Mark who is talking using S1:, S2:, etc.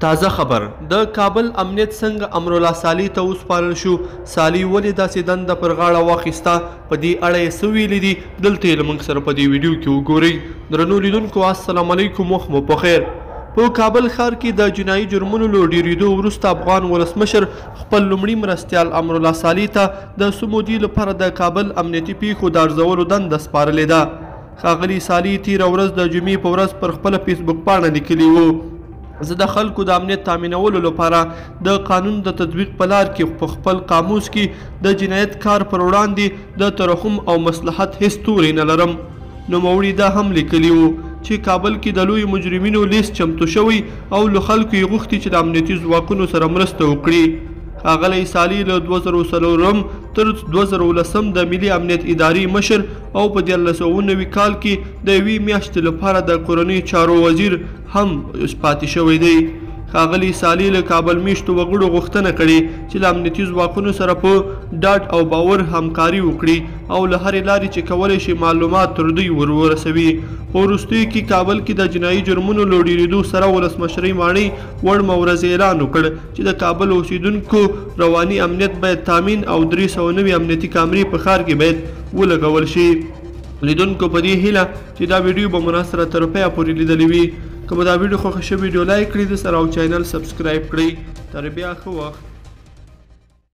S1: تازه خبر، د کابل امنیت څنګه امرالله صالح ته وسپارل شو؟ صالح ولې داسې دنده پر غاړه واخیسته؟ په دې اړه یې څه ویلي دي؟ دلته یې له موږ سره په دې ویډیو کې وګورئ. درنو لیدونکو السلام علیکم، وخت مو پخیر. په کابل ښار کې د جنایي جرمونو له ډېرېدو وروسته افغان ولسمشر خپل لومړي مرستیال امرالله صالح ته د څه مودې لپاره د کابل امنیتي پیښو د ارزولو دنده سپارلې ده. ښاغلي صالح تېره ورځ د جمعې په ورځ پر خپله فیسبوک پاڼه لیکلي وو: زه د خلکو د امنیت تامینولو لپاره د قانون د تطبیق په لار کې په خپل قاموس کې د جنایت کار پر وړاندې د ترحم او مصلحت هیڅ توری نه لرم. نوموړي دا هم لیکلي وو چې کابل کې د لویو مجرمینو لیست چمتو شوی او له خلکو یې غوښتي چې د امنیتي ځواکونو سره مرسته وکړي. ښاغلی صالح له 2004 تر 2010 د ملي امنیت ادارې مشر او په 1990 کال کې د یوې میاشتې لپاره د کورنیو چارو وزیر هم پاتې شوی دی. ښاغلي صالح له کابل میشتو وګړو غوښتنه کړې چې له امنیتي ځواکونو سره په ډاډ او باور همکاري وکړي او له هرې لارې چې کولی شي معلومات تر دوی ور ورسوي. په وروستیو کې کابل کې د جنایي جرمونو له ډېرېدو سره ولسمشرۍ ماڼۍ وړمه ورځ اعلان وکړ چې د کابل اوسېدونکو رواني امنیت باید تامین او 390 امنیتي کامرې په ښار کې باید ولګول شي. لیدونکو په دې هیله چې دا ویډیو به مو راسره تر پایه پورې لیدلې وي. که مو دا ویډیو خوښه شوه، ویډیو لایک کړئ، د سره او چینل سبسکرایب کړئ. تر بیا ښه وخت.